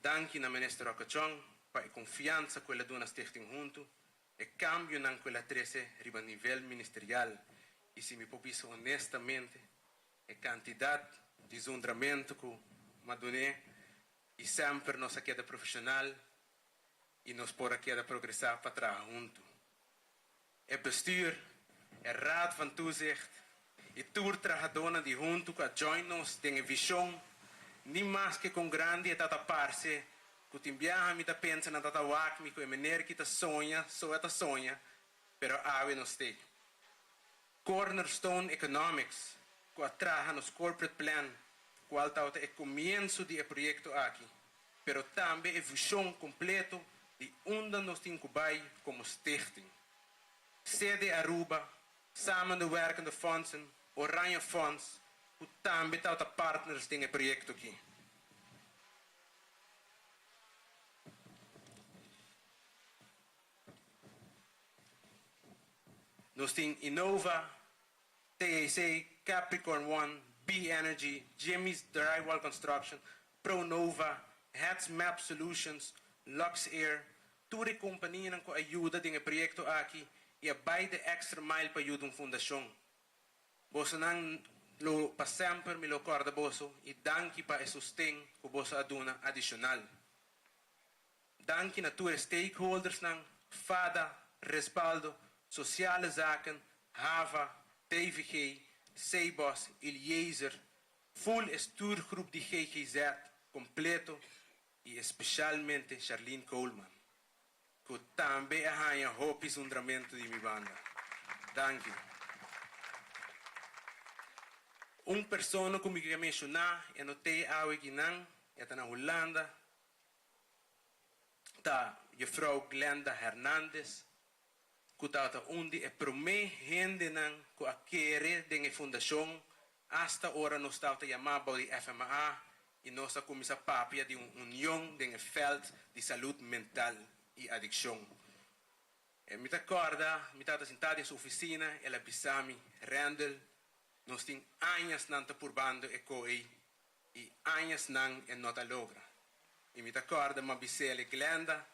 Danki na minister Roque Chong pa e konfiansa ku el a duna Stichting Huntu, e kambionan ku el a trese riba nivel ministerial i si mi por bisa honestamente e kantidat di zundramentu ku m'a dun'é i semper nos a keda profeshonal i nos por a keda progresá pa traha huntu. E bestuur, e Raad van Toezicht i tur trahadónan di Huntu ku a join nos den e vishon, ni maske kon grandi e tata parse, ku tin biaha mi ta pensa nan tata wak mi ku e mener ki ta soña so e ta soña, pero awe nos t'ei. Cornerstone Economics ku a traha nos corporate plan, kual tabata e komienso di e proyekto aki, pero tambe e vishon kompleto. di unda nos tin ku bai komo stichting. Sede Aruba, Samenwerkende Fondsen, Oranje Fonds, ku tambe tabata partners den e proyekto aki. Nos tin Innova, TAC, Capricorn One, B Energy, Jimmy's Drywall Construction, Pronova, Heads Map Solutions, Lux Air, tur e kompanianan ku a yuda den e proyekto aki i a bai de extra mile pa yuda un fundashon. Bosonan lo pa semper mi lo kòrda boso i danki pa e sosten ku boso a duna adishonal. Danki na tur e stakeholdersnan, fada, Respaldo, Sociale Zaken, Hava, TVG, Cbos, Eliezer, full e stuurgroep di GGZ kompleto i espeshalmente Charlene Koolman, ku tambe a haña hopi zundramentu di mi banda. Danki. Un persona ku mi ke menshoná e no t'ei awe kinan, e ta na Hulanda, ta Juffrouw Glenda Hernandez, ku tabata un di e promé hendenan ku a kere den e fundashon asta ora nos tabata yamá bou di FMA i nos a kuminsá papia di un union den e vèlt di salud mental i adikshon. E mi ta kòrda mi tabata sintá den su ofisina, el a bisa mi, Randall, nos tin añasnan ta purbando e ko ei I añasnan e no ta logra. I mi ta kòrda ma bis'el e Glenda,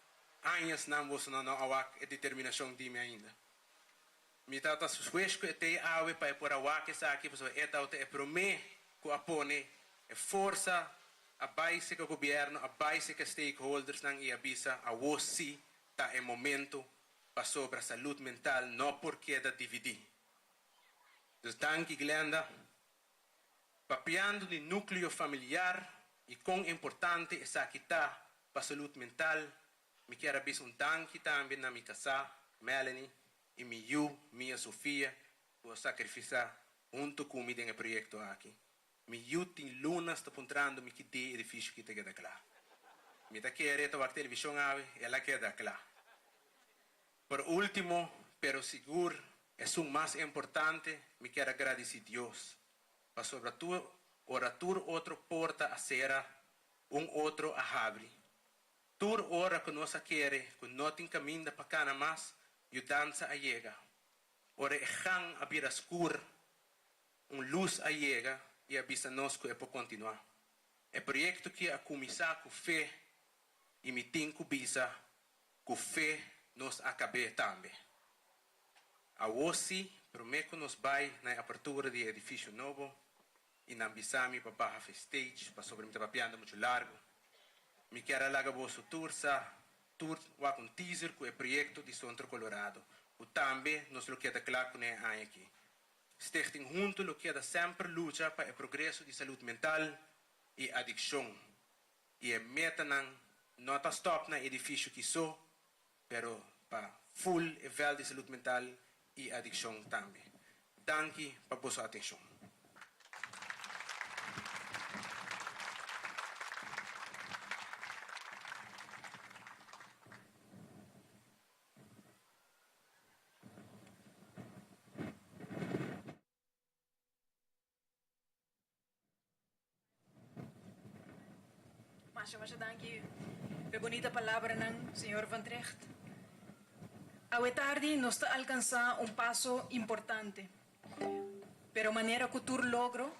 añasnan boso no a wak e determinashon di mi ainda. Mi tabata swish ku e tei awe pa e por a wak esaki pasobra e tabata e promé ku a pone e forsa a bai seka gobièrnu, a bai seka stakeholdersnan i a bisa awo sí ta e momento pasobra salud mental no por keda dividí. Dus danki Glenda. Papiando di núkleo familiar i kon importante esaki ta pa salud mental, mi kier a bisa un danki tambe na mi kasá, Melanie, i mi yu, Mia Sofia, ku a sakrifisá huntu ku mi den e proyekto aki. Mi yu tin lunas ta puntrando mi ki dia e edifisio aki ta keda kla. Mi ta kere ta wak televishon awe, el a keda kla. Por último, pero sigur esun mas importante, mi kier a gradisí Dios, pasobra tur ora tur otro porta a sera, un otro a habri. Tur ora ku nos a kere ku no tin kaminda pa kana mas, yudansa a yega. Ora e gan a bira skur, un lus a yega i a bisa nos ku e por kontinuá. E proyekto ki a kuminsá ku fe i mi tin ku bisa Ku fe nos a kab'é tambe. Awor sí, promé ku nos bai na e apertura di e edifisio nobo i nan bisa mi pa baha fe stage pasobra mi ta papiando muchu largu, mi kier a laga boso tur sa tur wak un teaser ku e proyekto di Sontro Colorado ku tambe nos lo keda kla kuné e aña aki. Stichting Huntu lo keda semper lucha pa e progreso di salud mental i adikshon. I e metanan no ta stòp na edifisio ki so, pero pa full e vèlt di salud mental i adikshon tambe. Danki pa boso atenshon. Masha masha danki p'e bunita palabranan, señor Van Tregt. Awe tardi nos ta alcansá un paso importante, pero manera cu tur logro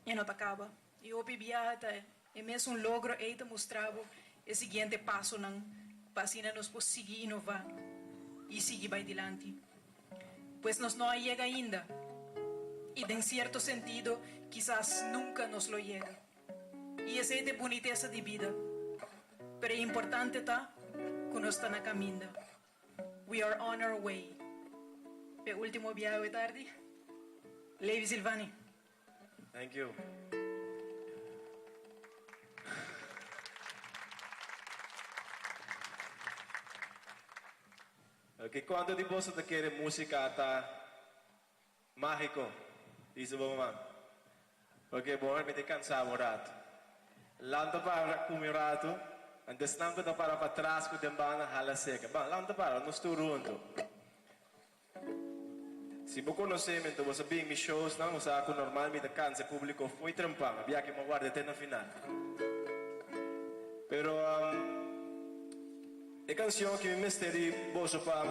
e no ta caba. Y hopi biaha ta e mesun logro ey ta mustra bo e siguiente pasonan pa asina nos por sigui inova y sigui bay dilanti. Pues nos no a yega ainda y den cierto sentido kisas nunca nos lo yega. Y esey ta e bunitesa di bida. Pero e importante ta cu nos ta na caminda. We are on our way. P'e ultimo biaha awe tardi, Levi Silvani. Thank you. Ok, cuanto di boso ta kere musica ta magico? Dice bo mama. Ok, bon, mi ta cansa un rato. Lanta para cu mi un rato. Anto esnan ku ta para patras ku den banda hala seka. Ban, lanta para, nos tur huntu. Si bo konosé mi, anto bo sa bin mi showsnan, bo sa ku normal mi ta kansa e públiko fo'i trempan. A biaha ke mi a warda te na final. Pero e kanshon ki mi mester di boso pa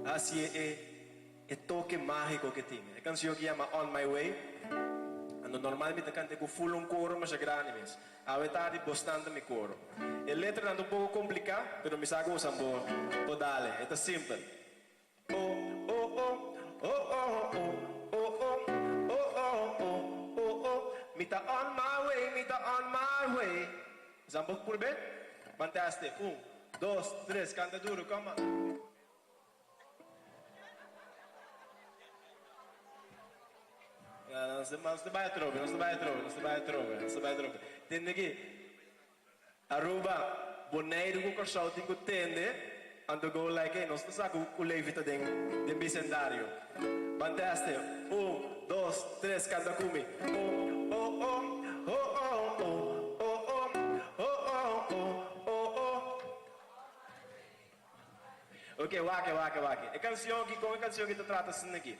hasi e e toke mágiko ke tin. E kanshon ki yama On My Way. Anto normal mi ta kant'é ku ful un koro masha grandi mes. Awe tardi bosnan ta mi koro. E letranan ta un poko kompliká, pero mi sa ku bosan bo por dale. E ta simpel. O, o, o, o, o, o, o, o, o, o, o, o, o, Mi ta on my way, mi ta on my way. Bosan bo purbe? Ban teste. Un, dos, tres, kanta duru, come on. Nos ta bai atrobe, nos ta bai atrobe, nos ta bai atrobe, nos ta bai atrobe. Tende aki, Aruba, Boneiru ku Kòrsou tin ku tende, anto go like ey, nos ta sa ku ku Levi ta den den bisendario. Ban teste, un, dos, tres, kanta ku mi. O, o, o, o, o, o, o, o, o, o, o, o, o. Ok, wak, wak, wak. E kanshon aki, kon e kanshon aki ta trata asina aki?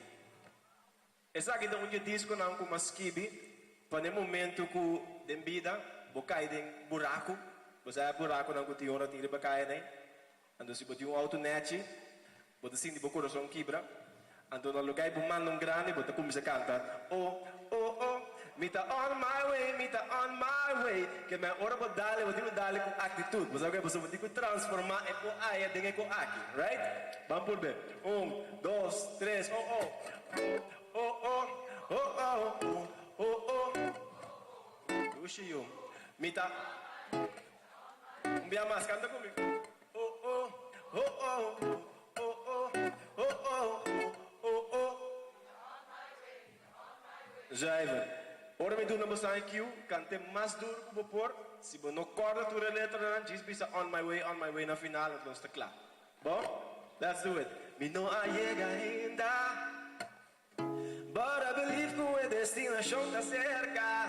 Esaki ta un di e diskonan ku mas skibi pa n'e momentu ku den bida bo kai den buraku. Bo sa e burakunan ku tin ora tin riba kaya nei? Anto si bo tin un outo nèchi, bo ta sinti bo kurason kibra. Anto na lugá bo manda un grandi bo ta kuminsá kanta, O, o, o, mi ta on my way, mi ta on my way. Ke men ora bo dale, bo tin ku dale ku aktitut. Bo sa ku pasobra bo tin ku transformá e ko aya den e ko aki. Right? Ban purbe. Un, dos, tres, o, o. O, o, o, o, o, o, o, o. Lushi yu. Mi ta. Un bia mas, kanta ku mi. O, o, o, o, o, o, o, o, o, o, o. Zuiver. Ora mi duna boso IQ, kant'é mas duru ku bo por. Si bo no kòrda tur e letranan, djis bisa on my way, on my way na final, anto nos ta kla. Bon? Let's do it. Mi no a yega ainda, but I believe ku e destinashon ta serka.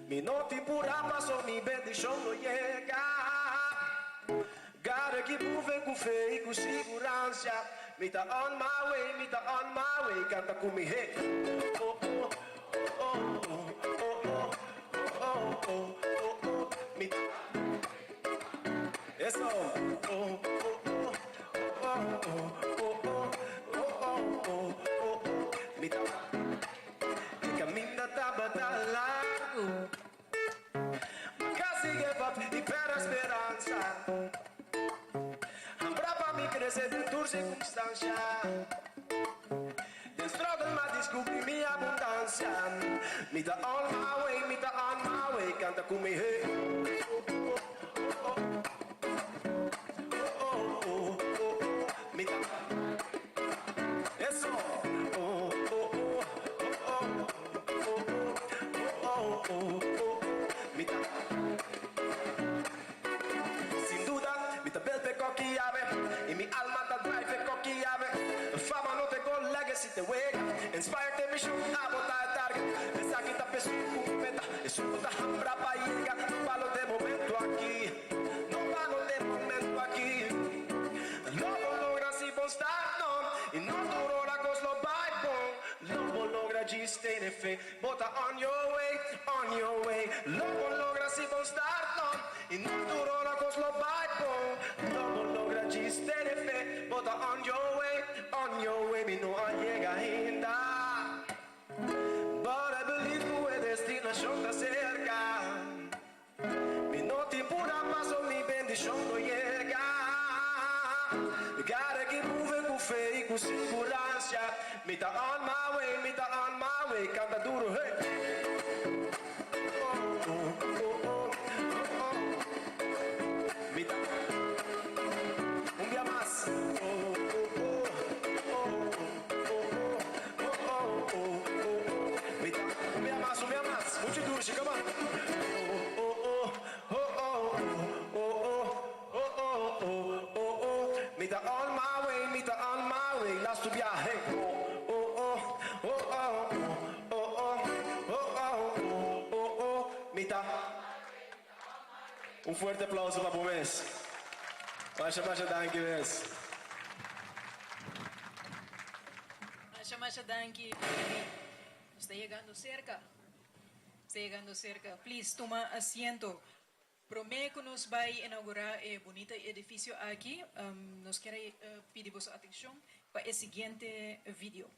Mi no tin pura paso mi bendishon lo yega. Gotta keep moving ku fe i ku siguransia. Mi ta on my way, mi ta on my way, kanta ku mi hey. Oh oh, oh oh, oh oh, oh oh, oh oh, mi ta. Eso. Oh oh oh, oh oh, oh oh, oh oh, oh oh, mi ta. E caminda tabata largo. Ma casi give up y perde speransa. Hambra pa mi crece den tur circunstancia. Den struggle m'a descubri mi abundancia. Mi ta on my way, mi ta on my way. Canta cu mi, hey. Oh, oh, oh, oh, oh, oh, oh, oh. Mi ta. Eso. Oh, oh, oh, oh, oh, oh, oh, oh, oh. Mi ta. Sin duda, mi ta build p'e koki yabe I mi alma ta drive p'e koki yabe Fama no te gol, legacy te wega Inspire te mission, abo ta e target Esaki ta p'esun ku meta Esun ku ta hambra pa yega No balo t'e momento aki No balo t'e momento aki Lo bo logra si bon start no I no tur ora kos lo bai bon Lo bo logra djis tene fe Bo ta on your way, on your way. Lo bo logra si bon start no. I no tur ora kos lo bai bon. Lo bo logra djis tene fe. Bo ta on your way, on your way. Mi no a yega ainda. But I believe ku e destinashon ta serka. Mi no tin pura paso mi bendishon lo yega. Gotta keep moving ku fe i ku siguransia. Mi ta on my way, mi ta on my way. Kanta duro, hey. Oh, oh, oh, oh, oh, oh. Mi ta Un bia mas. Oh, oh, oh, oh, oh, oh, oh, oh, oh, oh. Mi ta Un bia mas, un bia mas. Muchu dushi, come on. Oh, oh, oh, oh, oh, oh, oh, oh, oh, oh, oh. Mi ta on my way, mi ta on my way. Lastu bia, hey. Oh, oh, oh, oh, oh, oh, oh, oh, oh, oh, oh. Mi ta. Un fuerte aplauso pa bo mes. Masha masha danki mes. Masha masha danki, Freddy. Nos ta yegando cerca. Ta yegando cerca. Please, tuma asiento. Prome cu nos bay inaugura e bunita edificio aki, nos kier pidi boso atencion pa e siguiente video.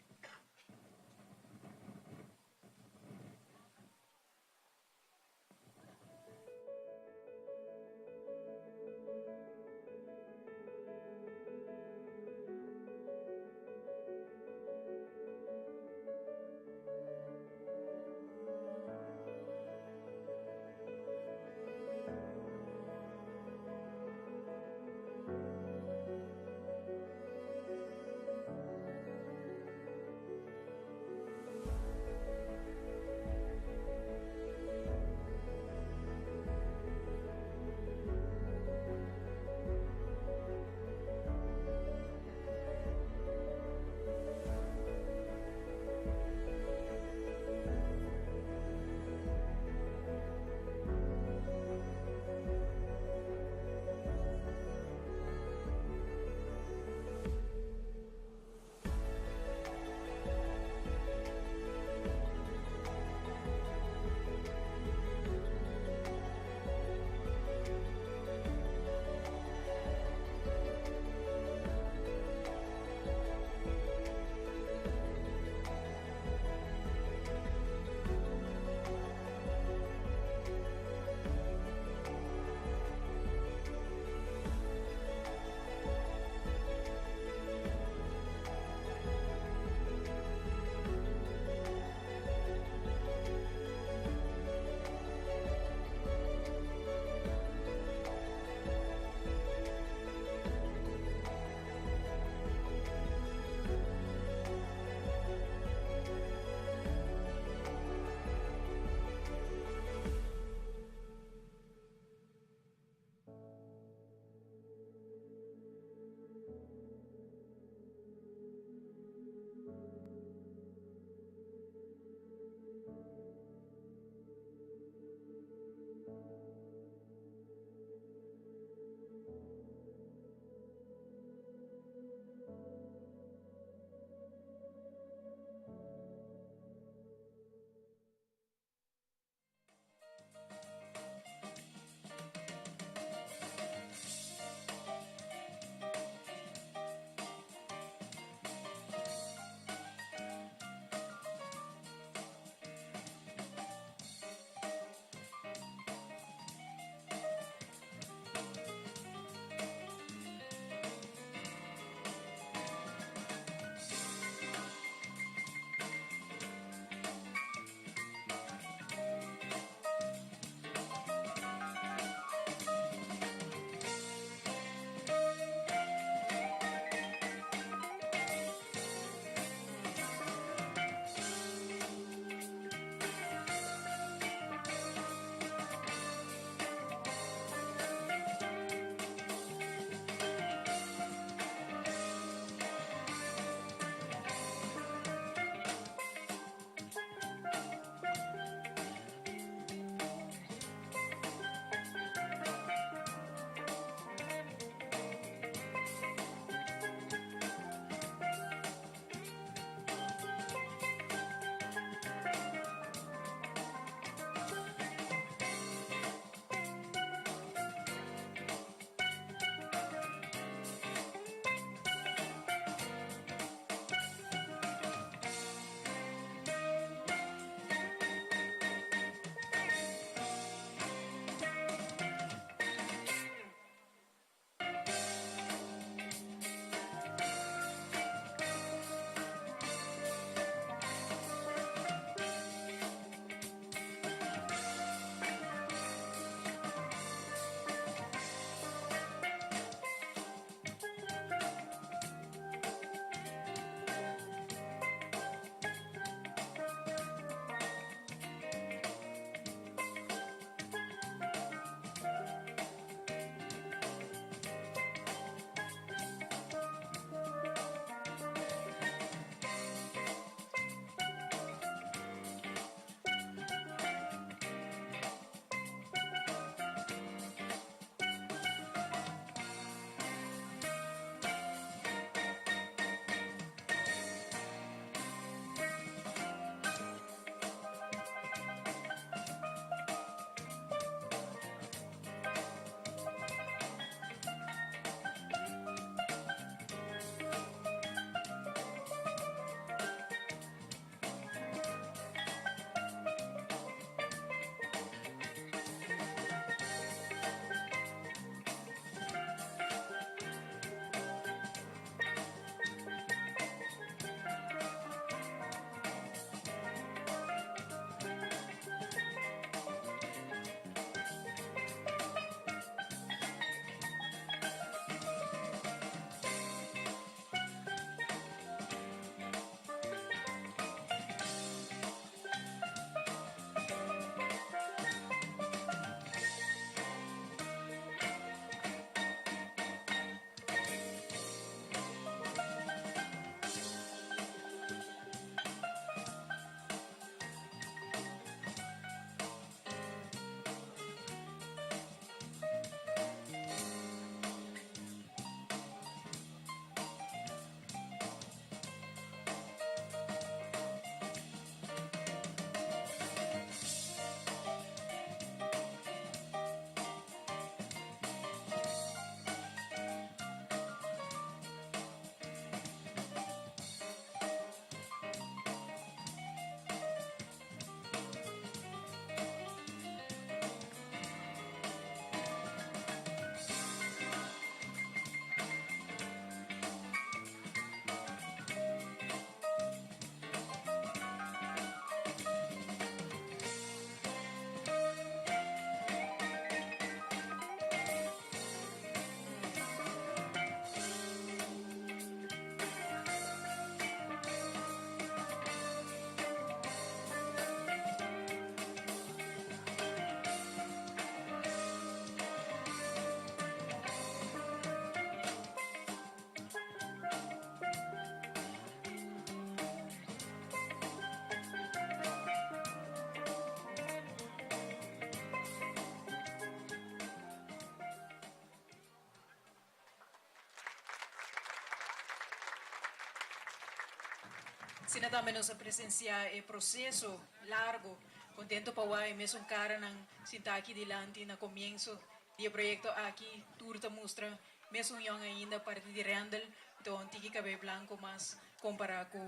Asina tambe nos a presencia e proceso largo. Contento pa wak e mesun caranan sinta aki dilanti na comienso di e proyecto aki. Tur ta mustra mesun yong ainda parti di Randall, ta un tiki cabey blanco mas compara cu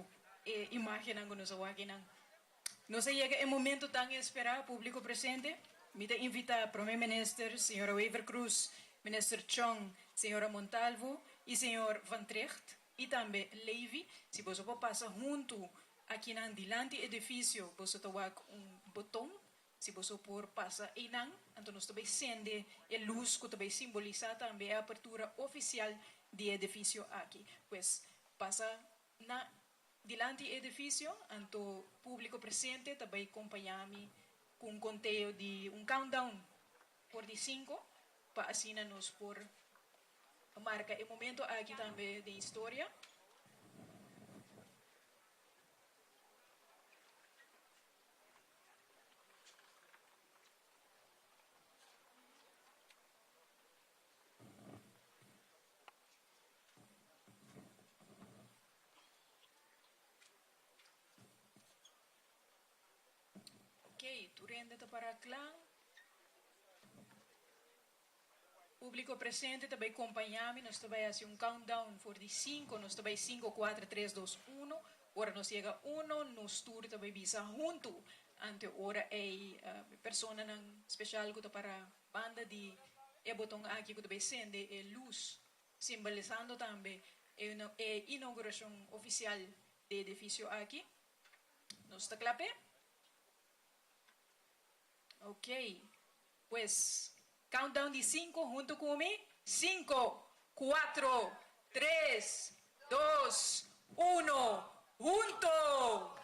e imagennan cu nos a wak akinan. Nos a yega e momento tan esperá, público presente. Mi ta invitá Prome Minister, señora Wever-Croes, Minister Chong, señora Montalvo y señor Van Trigt y tambe Levy, si boso por pasa huntu akinan dilanti edificio, boso ta wak un boton, si boso por pasa einan, anto nos ta bay sende e luz cu ta bay simbolisa tambe e apertura oficial di e edificio aki. Pues, pasa na Dilanti e edifisio, anto públiko presente ta bai kompañá mi ku un konteo di un countdown for di sinku pa asina nos por marka e momento aki tambe den historia. Ok, tur hende ta para kla. Públiko presente ta bai kompañá mi. Nos ta bai hasi un countdown for di sinku. Nos ta bai sinku, kuater, tres, dos, uno. Ora nos yega uno, nos tur ta bai bisa huntu. Ante ora ei personanan speshal ku ta para banda di e boton aki ku ta bai sende e lus simbolisando tambe e inauguracion oficial di e edificio aki. Nos ta cla p'e? Ok. Pues, countdown di cinco hunto cu mi. Cinco, cuatro, tres, dos, uno, hunto!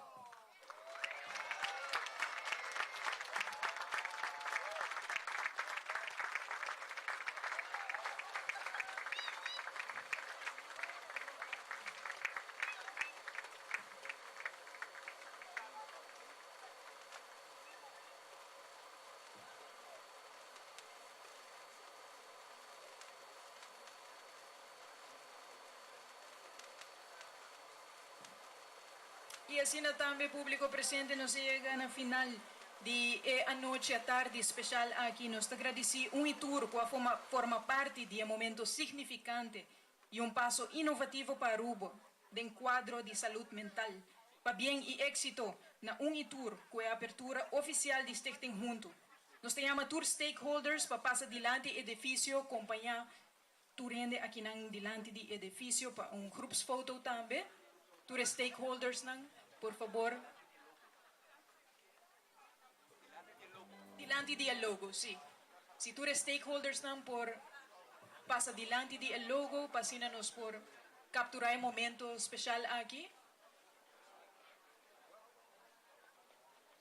Y asina tambe publico presente nos a yega na final di e anochi atardi special aki. Nos ta gradici un y tur cu a forma parti di e momento significante y un paso inovativo pa Aruba den cuadro di salud mental. Pabien y exito na un y tur cu e apertura oficial di Stichting Hunto. Nos ta yama tur stakeholders pa pasa dilanti e edificio compaña Tur hende akinan dilanti di edifisio pa un groepsfoto tambe. Tur e stakeholdersnan, por fabor. Dilanti di e logo, si. Si tur e stakeholdersnan por pasa dilanti di e logo pa asina nos por captura e momento special aki.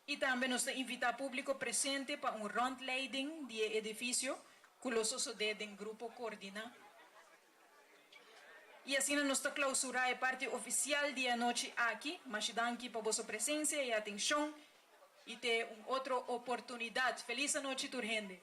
Y tambe nos ta invita publico presente pa un rondleiding di e edificio cu lo sosode den grupo coordina. Y asina nos ta clausura e parti oficial di e anochi aki. Masha danki pa boso presencia y atencion y te un otro oportunidad. Feliz anochi tur hende.